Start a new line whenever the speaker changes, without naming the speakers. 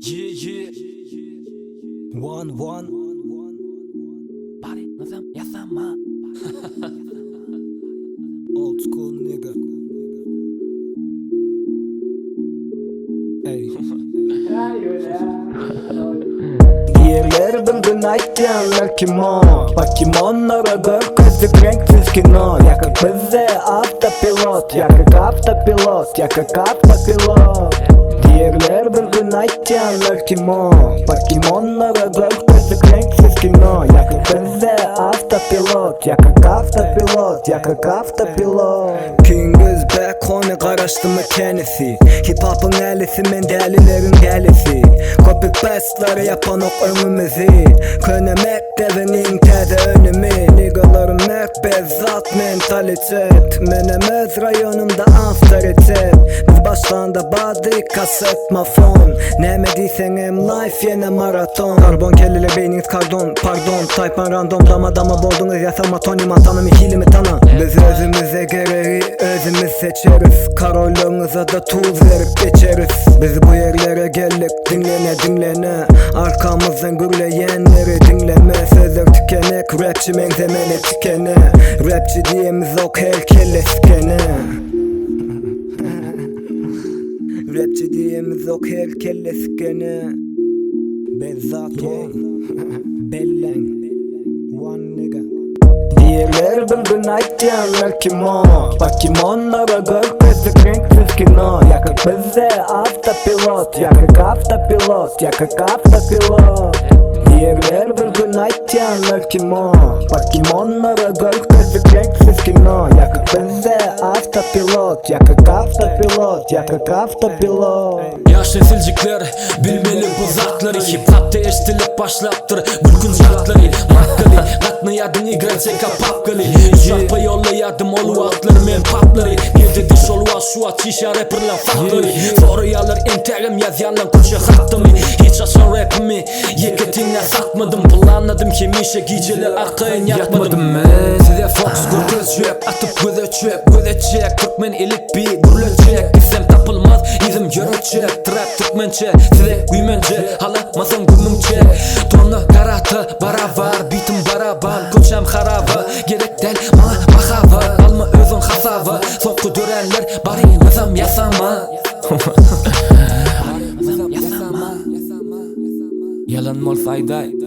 Yeah yeah One one
Baryňyzam ýasama.
Old school nigga Ey
Diýerler bir gün aýtýanlar kim o Pokemonlara görkezdik reňksiz kino Ýa kak bizde awtopilot Ýa kak awtopilot Ýa kak awtopilot Diýerler bir gün aýtýanlar kim o Pokemonlara görkezdik reňksiz kino Ýa kak bizde awtopilot Ýa kak awtopilot Ýa kak awtopilot King is back homie garaşdymy kenisi Hip hopyň älisi men dälileriň dälisi Copy pastlary ýapanok öňümizi Köne mekdebiň iň täze önümi Niggalarym mert bezzat mentalitet Menem öz raýonymda awtoritet Biz başlanda bardy kasetmafon Näme diýseňem life ýene maraton Karbon kelleler beýniňiz kardon Pardon taýpan random dama dama bolduňyz ýasama Tony Montanamy hilimi tana Biz özümize geregi özümiz seçeris Karollygyňyzada tuz berip geçeris Biz bu ýerlere geldik diňlene diňlene Arkamyzdan gürleýänleri diňleme Sözler tikenek rapçi meňzemeli tikene Rapçi diýemizok her kelle sikene Rapçi diýemizok her kelle sikene Bezzat ol Belläň One nigga Diýerler bir gün aýtýanlar kim o Pokemonlara görkezdik reňksiz kino Ýa kak bizde awtopilot Ýa kak awtopilot Ýa kak awtopilot Diýerler bir gün aýtýanlar kim o Pokemonlara görkezdik reňksiz kino Ýa kak bizde awtopilot Ýa kak awtopilot Ýa kak awtopilot
Ýaş nesiljikler bilmeli bu zatlary Hip hopda eşdilip başlapdyr gülkünç atlary Makkaly gatnaýardyň igroteka papkaly Üç harpa ýollaýardym ol wagtlar men paplary Nirdedi şol wagt şu wagt çişýär reperleň faktlary Soraýarlar entägem ýazýanlaň köçe hakdamy Hiç haçan repimi ýeke teňňä satmadym Planladym hemişe gijeler arkaýyn ýatmadym Men size fokus görkezjek atyp göze çök göz etjek Türkmen elipbiý gürletjek gitsem tapylmaz yzym ýöretjek Trap türkmençe size güýmenje halamasaň gümüňçe Tonna karata barabar bitim baraban köçäm haraba Gerek däl maňa mahabat alma özüň hasaba Soňky döränler baryňyzam ýasama Baryňyzam ýasama Ýalan bolsa aýdaý.